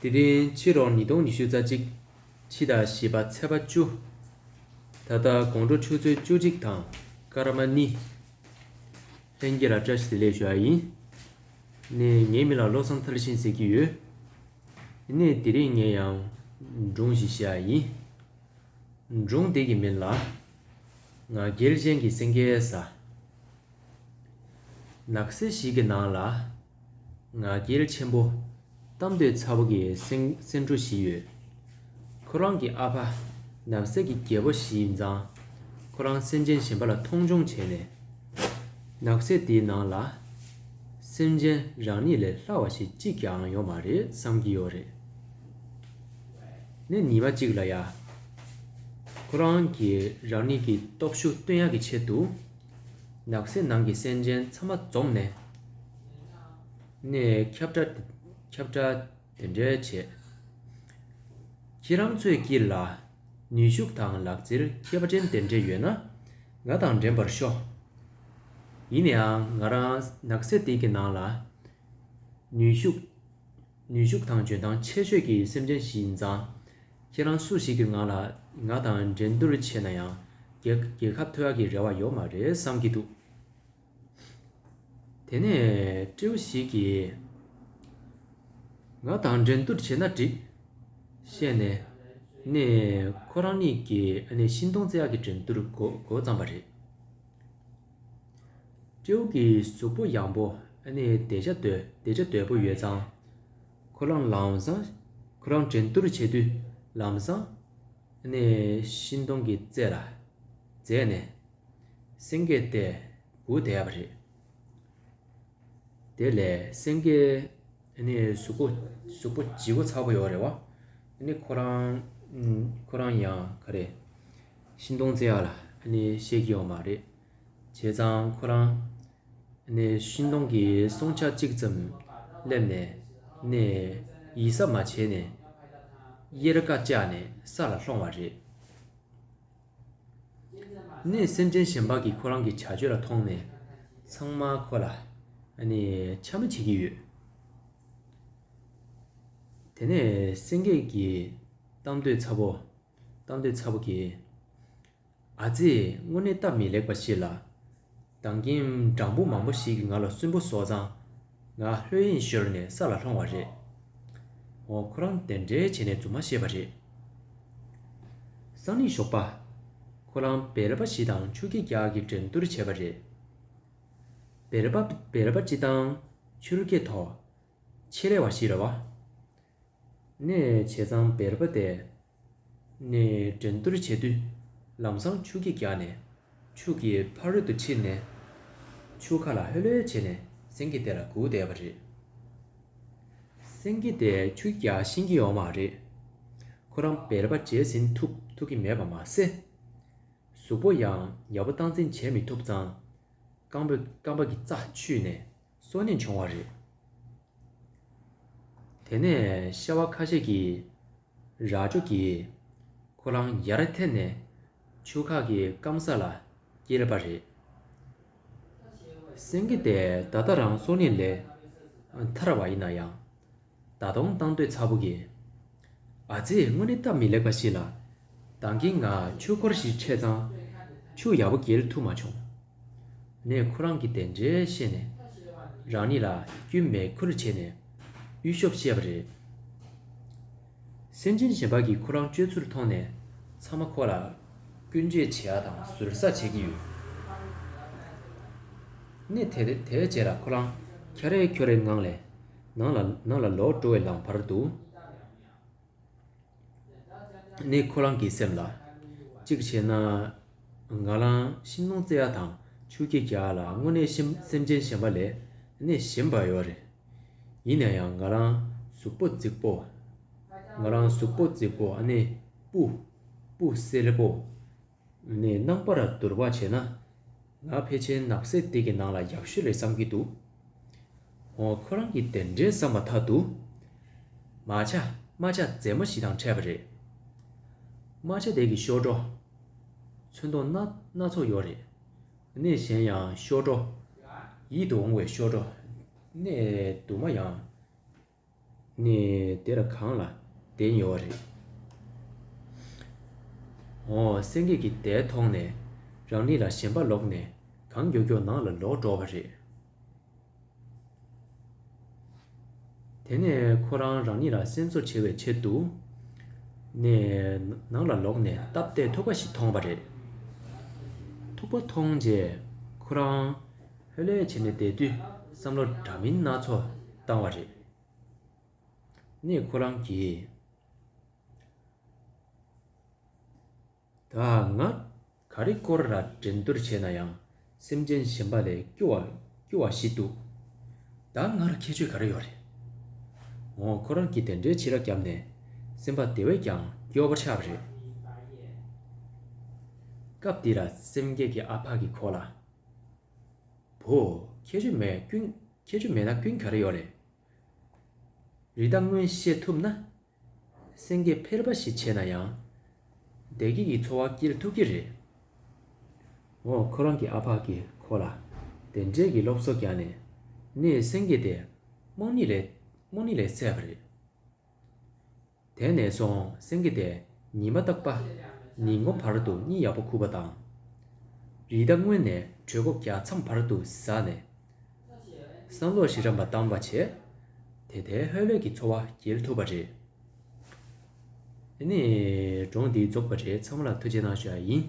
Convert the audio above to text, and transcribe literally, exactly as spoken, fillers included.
དེ་རིང་ཕྱི་ལོ་ཉིས་སྟོང་ཉི་ཤུ་རྩ་གཅིག་ཕྱི་ཟླ་བཞི་པ་ཚེས་པ་བཅུ། ད་ལྟ་དགོང་དྲོ་ཆུ་ཚོད་བཅུ་གཅིག་དང་སྐར་མ་གཉིས། ལྷན་རྒྱས་ལ་བཀྲ་ཤིས་བདེ་ལེགས་ཞུ་བ་ཡིན། ནས་ངའི་མིང་ལ་བློ་བཟང་མཐར་ཕྱིན་ཟེར་གྱི་ཡོད། ནས་དེ་རིང་ངས་ཡང་སྒྲུང་ཞིག་བཤད་ཡ་ཡིན། སྒྲུང་འདི་གི་མིང་ལ། ང་རྒྱལ་ཅན་གྱི་སེང་གེའི་གཟའ། ནགས་གསེབ་ཞིག་གི་ནང་ལ། ང་རྒྱལ་ཆེན་པོ། གཏམ་འདོད་ཚ་པོ་གི་སེང་སེང་ཕྲུག་ཞིག་ཡོད། ཁོ་རང་གི་ཨ་ཕ། ནགས་གསེབ་ཀྱི་རྒྱལ་པོ་ཞིག་ཡིན་ཙང་། ཁོ་རང་སེམས་ཅན་གཞན་པ་ལ་མཐོང་ཆུང་བྱས་ནས། ནགས་གསེབ་དེའི་ནང་ལ། སེམས་ཅན་རང་ཉིད་ལས་སླ་བ་ཞིག་གཅིག་ཀྱང་ཡོད་མ་རེད་བསམ་གྱི་ཡོད་རེད། ནས་ཉི་མ་གཅིག་ལ་ཡ། ཁོ་རང་གིས་རང་ཉིད་ཀྱི་སྟོབས་ཤུགས་སྟོན་ཡག་གི་ཆེད་དུ། ནགས་གསེབ་ནང་གི་སེམས་ཅན་ཚང་མ་འཛོམས་ནས། ནས་ཁྱབ་བསྒྲགས་ཁྱབ་བསྒྲགས་དེ་འདྲ་བྱས། ཁྱེད་རང་ཚོའི་དཀྱིལ་ལ་ནུས་ཤུགས་དང་ལག་རྩལ་ཁྱད་པར་ཅན་དེ་འདྲ་ཡོད་ན། ང་དང་འགྲན་པར་ཤོག་ཡིན་ནའང་ང་རང་ནགས་གསེབ་དེ་གི་ནང་ལ། ནུས་ཤུགས། ནུས་ཤུགས་དང་འཇོན་ཐང་ཆེ་ཤོས་ཀྱི་སེམས་ཅན་ཞིག་ཡིན་ཙང་། ཁྱེད་རང་སུ་ཞིག་གིས་ང་ལ། ང་དང་འགྲན་བསྡུར་བྱས་ན་ཡང་། རྒྱལ་རྒྱལ་ཁ་ཐོབ་ཡག་གི་རེ་བ་ཡོད་མ་རེད་བསམ་གྱི་འདུག་དེ་ནས་སྤྲེའུ་ཞིག་གིས། ང་དང་འགྲན་བསྡུར་བྱས་ན་འགྲིག་བཤད་ནས། ནས་ཁོ་རང་ཉིད་ཀྱིས་ནས་ཤིང་སྡོང་བཙལ་ཡག་གི་འགྲན་བསྡུར་འགོ་འགོ་བརྩམས་པ་རེད། སྤྲེའུ་གི་གཟུགས་པོ་ཡངས་པོ་ཨ་ནི་བདེ་ཆ་དོད་བདེ་ཆ་དོད་པོ་ཡོད་ཙང་། ཁོ་རང་ལམ་སང་། ཁོ་རང་འགྲན་བསྡུར་བྱེད་དུས་ལམ་སང་། ཨ་ནི་ཤིང་སྡོང་གི་རྩེ་ལ་འཛེགས་ནས། སེང་གེ་དེ་སྒུག་བསྡད་པ་རེད། དེ་ལས་སེང་གེ་ཨ་ནི་གཟུགས་པོ་གཟུགས་པོ་ལྗིད་པོ་ཚ་པོ་ཡོད་རེད་བ། ཨ་ནི་ཁོ་རང་ཁོ་རང་ཡང་ག་རེ། ཤིང་སྡོང་བཙལ་ཡག་ལ་ཨ་ནི་ཤེས་ཀྱི་ཡོད་མ་རེད། བྱས་ཙང་ཁོ་རང་ནས་ཤིང་སྡོང་གི་སྲོང་ཆ་གཅིག་ཙམ་སླེབས་ནས་ནས་ཡིད་གཟབ་མ་བྱས་ནས་གཡེར་ཀ་བཅག་ནས་ས་ལ་ལྷུང་བ་རེད། ནས་སེམས་ཅན་གཞན་པ་གིས་ཁོ་རང་གི་བྱ་སྤྱོད་ལ་མཐོང་ནས་ཚང་མ་ཁོ་ལ་ནས་འཕྱ་སྨོད་བྱེད་ཀྱི་ཡོད། དེ་ནས་སེང་གེ་གི་གཏམ་འདོད་ཚ་པོ། གཏམ་འདོད་ཚ་པོ་གིས། ཨ་ཙི། དངོས་གནས་སྟབས་མི་ལེགས་པ་ཞིག་ལ། ད་གིན་སྦྲང་བུ་མང་པོ་ཞིག་གིས་ང་ལ་སུན་པོ་བཟོས་ཙང་། ང་ལྷོད་གཡེང་ཤོར་ནས་ས་ལ་ལྷུང་བ་རེད། འོ་ཁོ་རང་དེ་འདྲའི་བྱས་ནས་རྫུན་མ་བཤད་པ་རེད། སང་ཉིན་ཞོགས་པ། ཁོ་རང་བེར་པ་ཞིག་དང་ཆུ་རྐྱལ་རྒྱག་གི་འགྲན་བསྡུར་བྱས་པ་རེད། བེར་པ་བེར་པ་སྤྱི་དང་ཆུ་རྐྱལ་ཐོག་ཆེད་ལས་པ་ཞིག་རེད་བ། ནས་བྱས་ཙང་བེར་པ་དེ་ནས་འགྲན་བསྡུར་བྱེད་དུས་ལམ་སང་ཆུ་རྐྱལ་རྒྱག་ནས་ཆུ་གི་ཕ་རོལ་ཏུ་ཕྱིན་ནས་ཆུ་ཁ་ལ་ལྷོད་ལྷོད་བྱས་ནས་སེང་གེ་དེ་ལ་སྒུག་བསྡད་པ་རེད། སེང་གེ་དེ་ཆུ་རྐྱལ་ཤེས་ཀྱི་ཡོད་མ་རེད། ཁོ་རང་བེར་པ་རྗེས་ཟིན་ཐུབ་ཐུབ་ཀྱི་མེད་པ་མ་ཟད། གཟུགས་པོ་ཡང་ཡག་པོ་སྟངས་འཛིན་བྱེད་མི་ཐུབ་ཙང་། རྐང་པ་རྐང་པ་གི་རྩ་ཆུད་ནས་སོ་ནད་བྱུང་བ་རེད། དེ་ནས་ཤ་བ་ཁ་ཤས་ཀྱིས་རྭ་ཅོ་གིས་ཁོ་རང་ཡར་འཐེན་ནས་ཆུ་ཁ་གི་སྐམ་ས་ལ་བསྐྱལ་པ་རེད། སེང་གེ་དེ་ད་ལྟ་རང་སོ་ནད་ལས་ཐར་བ་ཡིན་ན་ཡང་། ད་དུང་གཏམ་འདོད་ཚ་པོ་གིས། ཨ་ཙི། དངོས་གནས་སྟབས་མི་ལེགས་པ་ཞིག་ལ། ད་གིན་ང་ཆུ་འཁོར་ཞིག་འཕྲད་ཙང་། ཆུ་ཡག་པོ་བརྒལ་ཐུབ་མ་བྱུང་། ནས་ཁོ་རང་གིས་དེ་འདྲའི་བཤད་ནས། རང་ཉིད་ལ་སྐྱོན་མེད་ཁུལ་བྱས་ནས་འུད་ཤོབ་བཤད་པ་རེད། སེམས་ཅན་གཞན་པ་གིས་ཁོ་རང་སྤྱོད་ཚུལ་མཐོང་ནས་ཚང་མ་ཁོ་ལ་སྐྱོན་བརྗོད་བྱེད་ཡ་དང་ཟུར་ཟ་བྱེད་ཀྱི་ཡོད། ནས་དེ་དེའི་རྗེས་ལ་ཁོ་རང་ཁྱ་རེ་ཁྱོ་རེའི་ངང་ལས་ནང་ལ་ནང་ལ་ལོག་འགྲོ་བའི་ལམ་བར་དུ། ནས་ཁོ་རང་གི་སེམས་ལ། གཅིག་བྱས་ན། ང་རང་ཤིང་སྡོང་རྩེ་ཡ་དང་ཆུ་རྐྱལ་རྒྱག་ཡ་ལ་དངོས་གནས་ཤིང་སེམས་ཅན་གཞན་པ་ལས་ནས་ཞན་པ་ཡོད་རེད། ཡིན་ན་ཡང་ང་རང་གཟུགས་པོ་རྫིག་པོ། ང་རང་གཟུགས་པོ་རྫིག་པོ་ཨ་ནི་སྤུ། སྤུ་སེར་པོ། ནས་རྣམ་པར་བསྡུར་བ་བྱས་ན། ང་ཕལ་ཆེར་ནགས་གསེབ་འདི་གི་ནང་ལ་ཡག་ཤོས་རེད་བསམ་གྱི་འདུག་འོ་ཁོ་རང་གིས་དེ་འདྲའི་བསམ་པ་མཐའ་དུ། མ་ཆ་རྨ་བྱ་མཛེས་མ་ཞིག་དང་འཕྲད་པ་རེད། རྨ་བྱ་དེ་གི་གཤོག་སྒྲོ། ཚོན་མདོག་སྣ་སྣ་ཚོགས་ཡོད་རེད། ནས་གཞན་ཡང་གཤོག་སྒྲོ། ཡིད་དུ་འོང་བའི་གཤོག་སྒྲོ། ནས་དུ་མ་ཡང་། ནས་དེ་ལ་གང་ལ་བསྡད་ཡོད་རེད། འོ། སེང་གེ་གིས་དེ་མཐོང་ནས་རང་ཉིད་ལ་ཞེན་པ་ལོག་ནས་གང་མགྱོགས་མགྱོགས་ནང་ལ་ལོག་འགྲོ་བ་རེད། དེ་ནས་ཁོ་རང་རང་ཉིད་ལ་སེམས་གསོ་བྱེད་པའི་ཆེད་དུ་ནས་ནང་ལ་ལོག་ནས་སྟབས་བདེ་ཐུག་པ་ཞིག་མཐོང་བ་རེད། ཐུག་པ་མཐོང་རྗེས་ཁོ་རང་ཧོལ་ལེ་བྱས་ནས་བསྡད་དུས་བསམ་བློ་འདྲ་མིན་སྣ་ཚོགས་བཏང་བ་རེད། ནས་ཁོ་རང་གིས། ད་ང་ག་རེ་སྐོར་ལ་འགྲན་བསྡུར་བྱས་ན་ཡང་སེམས་ཅན་གཞན་པ་ལས་སྐྱོ་བ་སྐྱོ་བ་ཞིག་འདུག་ད་ང་ལ་ཁྱད་ཆོས་ག་རེ་ཡོད་རེད། འོ། ཁོ་རང་གིས་དེ་འདྲའི་ཕྱི་ར་བརྒྱབ་ནས་སེམས་པ་དེ་བས་ཀྱང་སྐྱོ་བོར་ཆགས་པ་རེད། སྐབས་འདི་ལ་སེང་གེ་གི་ཨ་ཕ་གིས་ཁོ་ལ། བུ། ཁྱད་ཆོས་མེད་ཀུན་ཁྱད་ཆོས་མེད་ན་ཀུན་ག་རེ་ཡོད་རེད། རི་དྭགས་རྔོན་བཤད་ཐུབ་ན། སེང་གེ་ཕལ་པ་ཞིག་བྱས་ན་ཡང་། བདེ་སྐྱིད་ཀྱི་འཚོ་བ་སྐྱེལ་ཐུབ་ཀྱི་རེད། འོ། ཁོ་རང་གི་ཨ་ཕ་གིས་ཁོ་ལ་དེ་འདྲས་ཀྱི་སློབ་གསོ་བརྒྱབ་ནས་ནས་སེང་གེ་དེ་རྨོངས་གཉིད་ལས་རྨོངས་གཉིད་ལས་སད་པ་རེད། དེ་ནས་བཟུང་སེང་གེ་དེ་ཉི་མ་རྟག་པ་ཉིན་གུང་བར་དུ་གཉིད་ཡག་པོ་ཁུག་པ་དང་། རི་དྭགས་རྔོན་ནས་གྲོད་ཁོག་བརྒྱ་མཚམས་བར་དུ་ཟ་ནས། བསམ་བློ་ཞིག་རམ་པ་བཏང་བ་བྱས། དེ་ལྟའི་ཧོལ་ལེ་གི་འཚོ་བ་སྐྱེལ་ཐུབ་པ་རེད། ཨ་ནི་སྒྲུང་འདི་རྫོགས་པ་རེད། ཚང་མ་ལ་ཐུགས་རྗེ་གནང་ཞུ་ཡ་ཡིན།